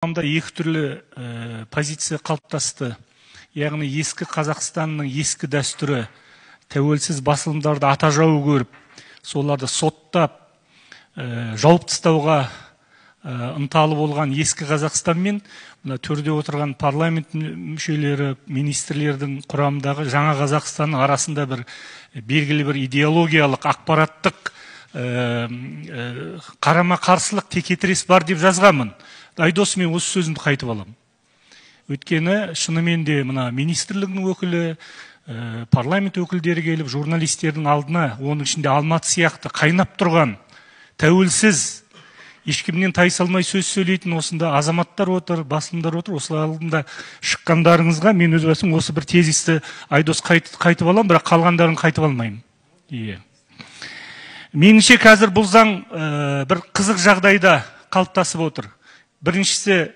Қоғамда екі түрлі позиция қалыптасты. Яғни ескі Қазақстанның ескі дәстүрі тәуелсіз басылымдарды ата жауы көріп, соларды соттап, жауып тастауға ынталы болған ескі Қазақстан мен мына төрде отырған парламент мүшелері, министрлердің құрамындағы жаңа Қазақстанның арасында бір белгілі бір идеологиялық, ақпараттық қарама қарсылық, текетірес бар деп жазғанмын. Айдос, мен осы сөзімді қайтып аламын. Өйткені шынымен де мына министрлігінің өкілі, парламент өкілдері келіп, журналистердің алдына, оның ішінде Алматы сияқты қайнап тұрған, тәуелсіз, ешкімнен тайсалмай сөз сөйлейтін осында азаматтар отыр, басылымдар отыр. Осылар алдында шыққандарыңызға мен өз басым осы бір тезисті, Айдос, қайтып аламын, бірақ қалғандарын қайтып алмаймын. Иә. Меніңше, қазір бұл заң бір қызық жағдайда қалыптасып отыр. Біріншісі